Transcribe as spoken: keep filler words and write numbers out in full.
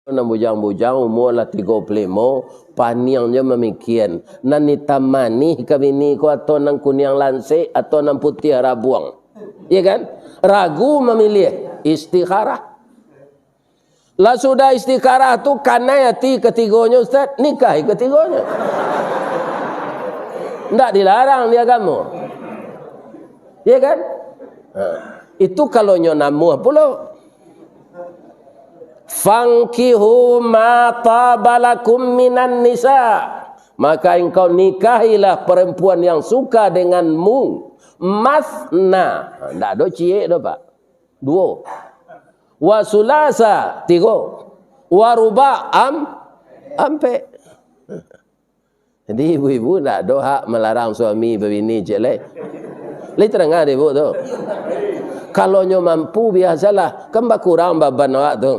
Nan bujang-bujang, umua lah tigo puluah limo, paniang jo mamikian, nan itam manih ka bini ko, atau nan kuniang lansik, atau nan putiah rabuang. Iya kan? Ragu mamiliah, istikharah. Lah sudah istikharah tu, kanai ati katigonyo, Ustaz, nikahi katigonyo. Ndak dilarang di agamo. Iya kan? Ha. Itu kalau nyo namuah pulo. "Fankihu ma taba lakum minan nisa." Maka engkau nikahilah perempuan yang suka denganmu. Masna. Ndak ado ciek doh, Pak. Duo. Wa sulasa, tigo. Wa ruba, am, ampek. Jadi, ibu-ibu ndak ado hak malarang suami babini ciek lai. Lai tadanga dek ibu tu. Kalau nyo mampu, biasolah. Kan bakurang baban awak tu.